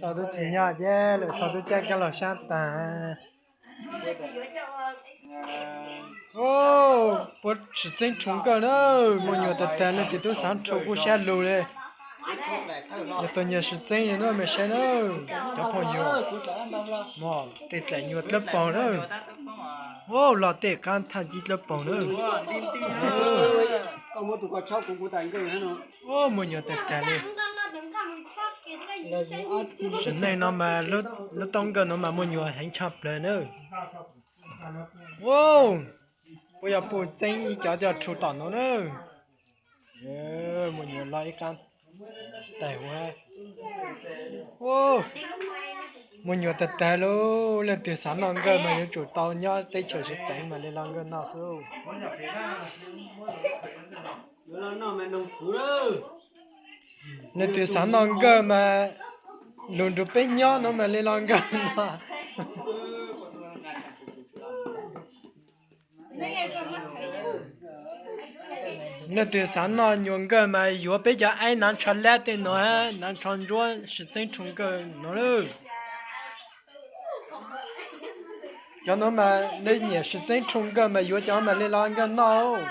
Tau tub tsis nyog ces lawm tau tub cab kab los sab tas. Puab sib txeeb tshooj nkawj na, muaj nyuam tag tag, leej twg tub xaav tshooj kuj sab lug le. Yog tau nyuam sib txeeb no mas saib na, cov phooj ywg, tej dlaim nyuam dlawb paug na. Los tej qaab thaj ci dlawb paug na. Muaj nyuam tag tag le. Sim neej no mas lub toob nkawj no mas muaj nyuam heev tshaj plawg na. Puab yog puj txeeb ib cov coj tshooj tom no na. Muaj nyuam loj ib qaab taig huv. Muaj nyuam tag tag lauj, leej twg xav noj nkawj mas yuav tsum tau nyob teb chaws sib teev mas le los nkawj noj xwb. Leej twg xav noj nkawj mas lug nrug peb nyob no mas le los nkawj noj. Leej twg xav noj nyuam nkawj mas yuav peb cov aib hnav tsho lab tej no, hnav tsho ntsuab sib txeeb tshooj nkawj no lawm. Cov no mas nej nyiam sib txeeb tshooj nkawj mas yuav cov mas le los nkawj noj.